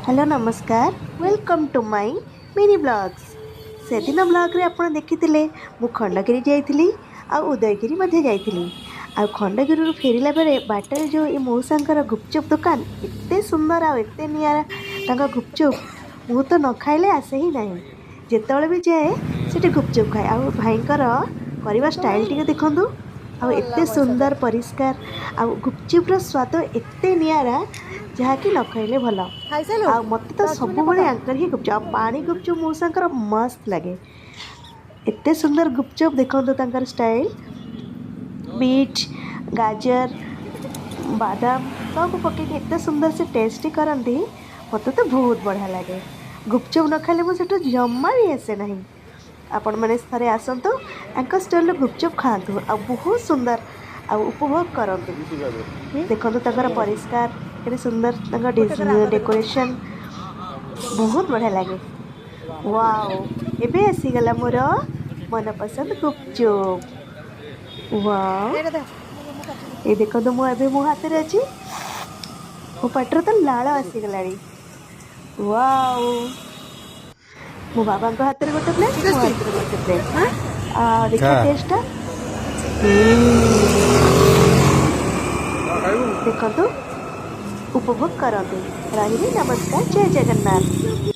Hello, ନମସ୍କାର। Welcome to my mini vlogs. ସେଦିନ ବ୍ଲଗ୍ରେ ଆପଣ ଦେଖିଥିଲେ, ମୁଁ ଖଣ୍ଡଗିରି ଯାଇଥିଲି ଆଉ ଉଦୟଗିରି ମଧ୍ୟ ଯାଇଥିଲି। ଆଉ ଖଣ୍ଡଗିରିରୁ ଫେରିଲା ବେଳେ ବାଟରେ ଯେଉଁ ଏ ମଉସାଙ୍କର ଗୁପଚୁପ୍ ଦୋକାନ, ଏତେ ସୁନ୍ଦର ଆଉ ଏତେ ନିଆରା ତାଙ୍କ ଗୁପଚୁପ୍, ମୁଁ ତ ନ ଖାଇଲେ ଆସେ ହିଁ ନାହିଁ। ଯେତେବେଳେ ବି ଯାଏ, ସେଠି ଗୁପଚୁପ୍ ଖାଏ। ଆଉ ଭାଇଙ୍କର କରିବା ଷ୍ଟାଇଲ୍ ଟିକେ ଦେଖନ୍ତୁ। ଆଉ ଏତେ ସୁନ୍ଦର, ପରିଷ୍କାର, ଆଉ ଗୁପଚୁପ୍ର ସ୍ୱାଦ ଏତେ ନିଆରା, ଯାହାକି ନ କହିଲେ ଭଲ। ଖାଇସାରିଲୁ? ଆଉ ମୋତେ ତ ସବୁବେଳେ ୟାଙ୍କର ହିଁ ଗୁପଚୁପ୍ ଆଉ ପାଣି ଗୁପଚୁପ୍ ମଉସାଙ୍କର ମସ୍ତ ଲାଗେ। ଏତେ ସୁନ୍ଦର ଗୁପଚୁପ୍, ଦେଖନ୍ତୁ ତାଙ୍କର ଷ୍ଟାଇଲ୍। ବିଟ୍, ଗାଜର, ବାଦାମ ସବୁ ପକେଇକି ଏତେ ସୁନ୍ଦର ସେ ଟେଷ୍ଟି କରନ୍ତି। ମୋତେ ତ ବହୁତ ବଢ଼ିଆ ଲାଗେ। ଗୁପଚୁପ୍ ନ ଖାଇଲେ ମୁଁ ସେଠୁ ଜମା ବି ଆସେ ନାହିଁ। ଆପଣମାନେ ଥରେ ଆସନ୍ତୁ, ତାଙ୍କ ଷ୍ଟଲ୍ରୁ ଗୁପଚୁପ୍ ଖାଆନ୍ତୁ ଆଉ ବହୁତ ସୁନ୍ଦର ଆଉ ଉପଭୋଗ କରନ୍ତୁ। ଦେଖନ୍ତୁ ତାଙ୍କର ପରିଷ୍କାର, କେତେ ସୁନ୍ଦର ତାଙ୍କ ଡେକୋରେସନ୍, ବହୁତ ବଢ଼ିଆ ଲାଗେ। ୱାଓ, ଏବେ ଆସିଗଲା ମୋର ମନପସନ୍ଦ ଗୁପଚୁପ୍। ୱାଓ! ଏଇଟା ଦେ। ଏଇ ଦେଖନ୍ତୁ, ମୁଁ ଏବେ ମୋ ହାତରେ ଅଛି। ମୋ ପାଟିରୁ ତ ଲାଳ ଆସିଗଲାଣି। ୱାଓ! ମୋ ବାବାଙ୍କ ହାତରେ ଗୋଟେ ପ୍ଲେଟ୍, ମୋ ହାତରେ ଗୋଟେ ପ୍ଲେଟ୍। ଦେଖିବା ଟେଷ୍ଟଟା। ଦେଖନ୍ତୁ, ଉପଭୋଗ କରନ୍ତୁ। ରହିଲି, ନମସ୍କାର, ଜୟ ଜଗନ୍ନାଥ।